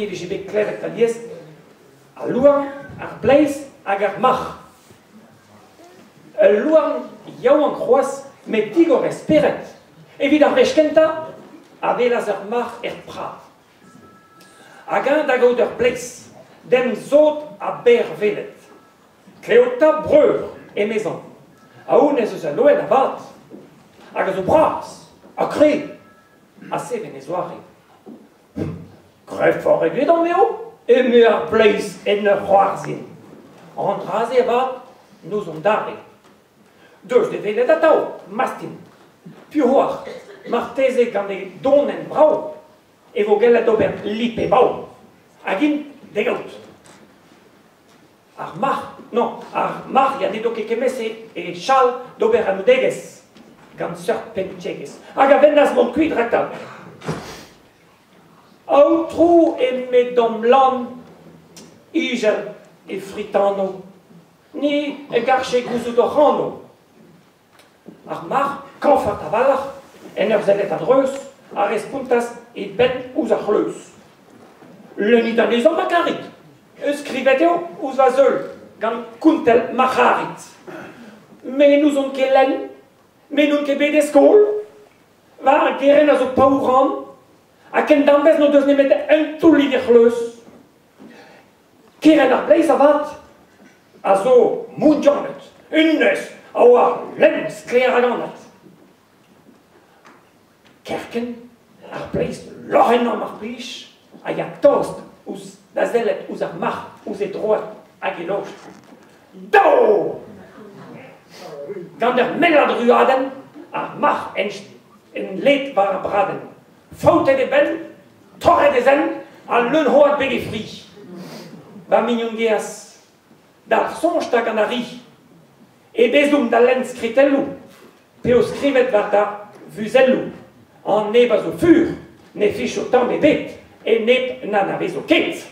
e vije bet klevet alies al louarn, ar bleiz hag ar marc'h. Ul louarn yaouank c'hoazh met digor e spered, evit ar wech kentañ, a welas ur marc'h er prad. Hag eñ da gaout ur bleiz, den sot ha berr-welet. Klev 'ta, breur, emezañ, aon ez eus ul loen avat, hag a zo bras ha kreñv, ha seven e zoare. Greñvoc'h egedon eo, eme ar bleiz en ur c'hoarzhin. An dra-se avat n'ouzon dare. Deus d'e welet atav, mastin. Piv 'oar, marteze gant e donenn brav e vo gellet ober lip-e-bav. Hag int d'e gaout. Ar marc'h, non, ar marc'h ya n'edo ket kement-se e chal d'ober aloudegezh gant seurt penn-tiegezh hag a vennas mont kuit raktal. Aotrou, eme Dom Lan, ijel e fritano, ni a garche gouzout hoc'h anv. Ar marc'h, kañfard a-walc'h, en ur sellet a-dreuz, a respontas e benn ouzh ar c'hleuz. Lennit anezhañ ma karit. Skrivet eo ouzh va zeul gant kontell Marc'harid. Me n'ouzon ket lenn, me n'on ket bet e skol. Va gerent a zo paour-ran, ha ken danvez n'o deus nemet un toullig er c'hleuz. Kerent ar bleiz avat a zo moundianet, hennezh a oar lenn sklaer hag anat. Kerkent ar bleiz lorc'h ennañ mar plij a ya tost ouzh da sellet ouzh ar marc'h ouzh e droad hag e lost. Dao! Gant ur mellad ruadenn, ar marc'h en led war ar bradenn. Faoutet e benn, torret e zen ha leun-c'hoad beg e fri. Va mignon gaezh, dalc'h soñj 'ta gant ar ri. E bezomp da lenn skritelloù p'eo skrivet war da vuzelloù. An neb a zo fur ne ficho tamm ebet e neb n'anavezo ket.